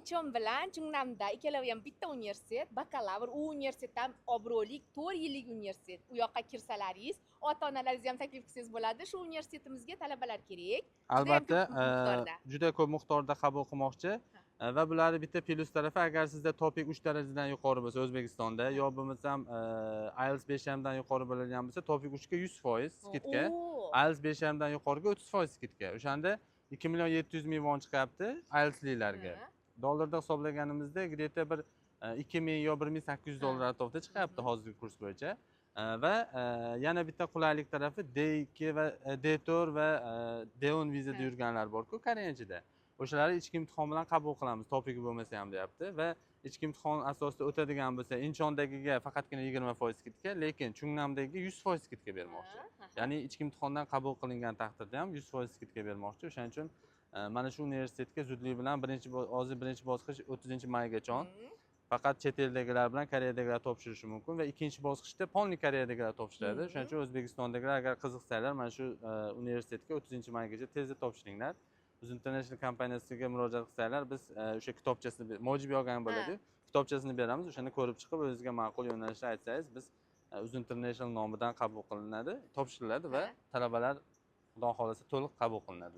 Inchon bilan Chungnamda ikkalovi ham bitta universitet, bakalavr. U universitet ham obro'li, 4 yillik universitet. U yoqqa kirsalaringiz, ota onalaringizni ham taklif qilsangiz bo'ladi. Shu universitetimizga talabalar kerak. Albatta, ko'p miqdorda. Juda ko'p miqdorda qabul qilmoqchi. Va bularni bitta plyus tarafi, agar sizda TOPIK 3 darajadan yuqori bo'lsa O'zbekistonda yo bo'lmasam IELTS 5,5 dan yuqori bo'ladigan bo'lsa, TOPIK 3 ga 100% скидка, IELTS 5,5 dan yuqoriga 30% скидка. O'shanda 2 700 000 von chiqyapti IELTSliklarga. Dollarda hisoblaganimizda где то bir 2000 yo 1800 dollar atrofida chiqyapti hozirgi kurs bo'yicha. Va yana bitta qulaylik tarafi, D2 va D4 va D10 vizada yurganlar borku Koreyanchida, o'shalarni ichki imtihon bilan qabul qilamiz, TOPIKi bo'lmasa ham, deyapti. Va ichki imtihon asosida o'tadigan bo'lsa, Inchondagiga faqatgina 20% скидка, lekin Chungnamdagiga 100% скидка bermoqchi. Ya'ni ichki imtihondan qabul qilingan taqdirda ham 100% скидка bermoqchi. O'shaning uchun mana shu universitetga zudlik bilan birinchi hozir birinchi bosqich 30-maygacha faqat chet eldagilar bilan Koreyadagilar topshirishi mumkin va ikkinchi bosqichda полный Koreyadagilar topshiradi. O'shaning uchun O'zbekistondagilar, agar qiziqsanglar, mana shu universitetga 30-maygacha tezda topshiringlar. Uz International kompaniyasiga murojaat qilsanglar, biz o'sha kitobchasini mojib yolgan bo'ladi, kitobchasini beramiz. O'shani ko'rib chiqib, o'zingizga ma'qul yo'nalishni aytsangiz, biz Uz International nomidan qabul qilinadi, topshiriladi va talabalar, xudo xohlasa, to'liq qabul qilinadi.